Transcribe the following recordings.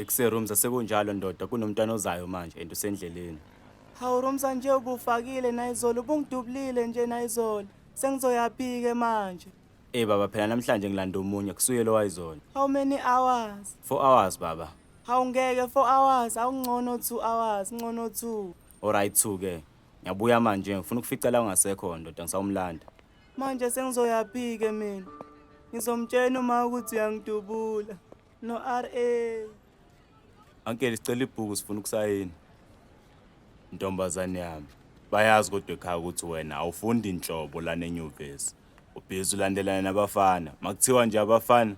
Ekuse-Roomza sekunjalo ndoda, kunomntwana ozayo manje and usendleleni. Hawu Roomza, nje ubufakile nayizolo, ubungidubulile nje nayizolo. Sengizoyaphi-ke manje? Ey baba, phela namhlanje ngilanda omunye, kusuye lo wayizolo. How many hours? 4 hours, baba. Hawu ngeke, 4 hours, awungcono 2 hours, ngcono 2. Alright, 2 ke. Ngiyabuya manje, ngifuna ukufica la ungasekho ndoda, ngisawumlanda. Manje sengizoyaphi-ke mina? Ngizomtshela uma ukuthi uyangidubula. No RA. Ankeli, sicela ibhuku, sifuna ukusayina. Ntombazane yami, bayazi kodwa ekhaya ukuthi wena awufundi inhlobo lana enyuvesi. Ubhizi ulandelana nabafana. Makuthiwa nje abafana,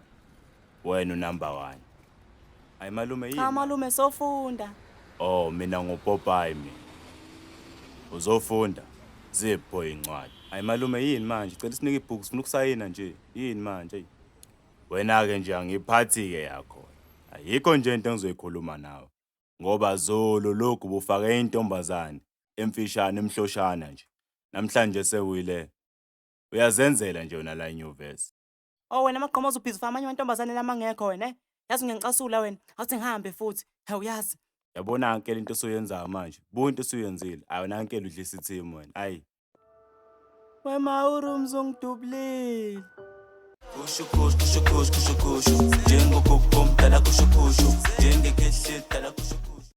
wena unumber 1. Hayi malume, yini? Cha malume, sofunda. Oh, mina nguPopayi mina. Uzofunda? Zipho incwadi. Hayi malume, yini manje? Cela sinike ibhuku, sifuna ukusayina nje. Yini manje? Wena-ke nje angiphathi-ke yakho. Ayikho nje into engizoyikhuluma nawe. Ngoba zolo lokhu ubufake intombazane emfishane emhloshana nje. Namhlanje sewile. Uyazenzela nje wena la enyuvesi. Oh wena maqhomoza, ubhizi ufaka amanye amantombazane lamangekho wena, eh? Yazi ungiyangicasula wena. Awuthi ngihambe futhi. Hawu yazi. Yabona ankele into osuyenzayo manje. Buka into osuyenzile. Ayi wena ankele, udlisa i-team wena. Ayi. Wema, uRooms ungidubulile. Kusho kusho kusho kusho kusho kusho njengogogo omdala, kusho kusho njengekhehle dala, kusho kusho.